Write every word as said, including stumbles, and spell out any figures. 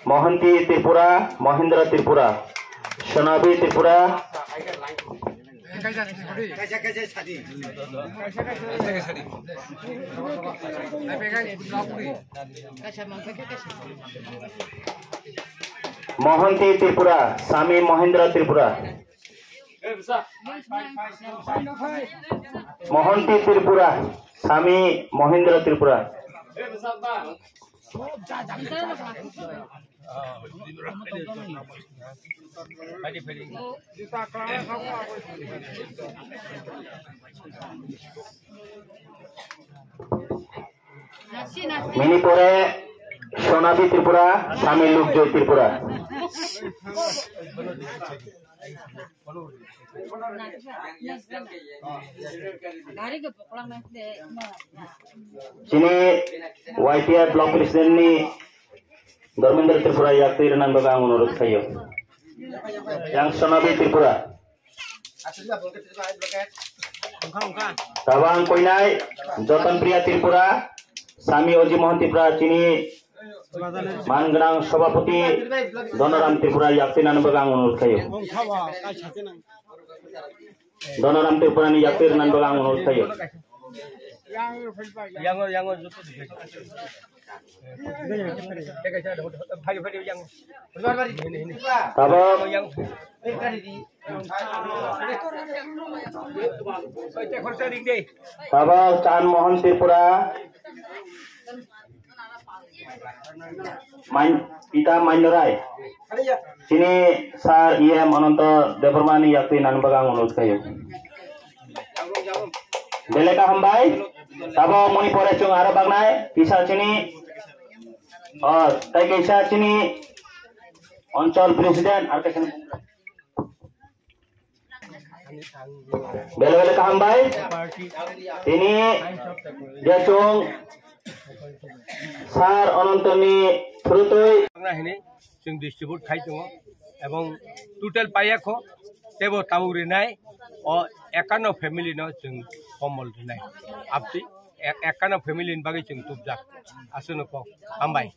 Mohanti Tripura, Mohindra Tripura, Sonabi Tripura, Mohanti Tripura, Sami Mohindra Tripura. Mohanti Tripura, Sami Mohindra Tripura. Bini pore Sonabi Tripura, Sami Lukjoy Tripura. Chini Y T F Block President ni Dharmendra Tripura yakti rwna bagwi ang onurot khaio. Yang Sonabi Tripura. Tabang koinai Joton Priya Tripura, Sami Oji Mohan Tripura, chini man gwnang Sabhapati Donoram Tripura yakti rwna bagwi ang onurot khaio. Donoram Tripura ni yakti rwna bagwi ang onurot khaio. Yango, yango, joto dikhe. Phai, phai, yango. Tabok, yango. Tabok Chan Mohan Tripura. Main, Pita Maindorai. Chini Sir E M Ananto Debbarma ni yakti rwna bagwi ang onurot khaio. Belai khe hambai. Tabok moni pore chwng aro bagnai. Kisa chini, oh, tai kisa chini Anchal President, ar kisa Bele bele kaham bai. Tini dia chwng Sir Anantoni thurutwi. Hini chwng distribute khai tongo ebong total paiya kho tebo tabuk rinai o ekanno family no chwng kombol rinai. Abti ek-, ekanno family ni bagwi chwng tubjak. Aswkno kok hambai.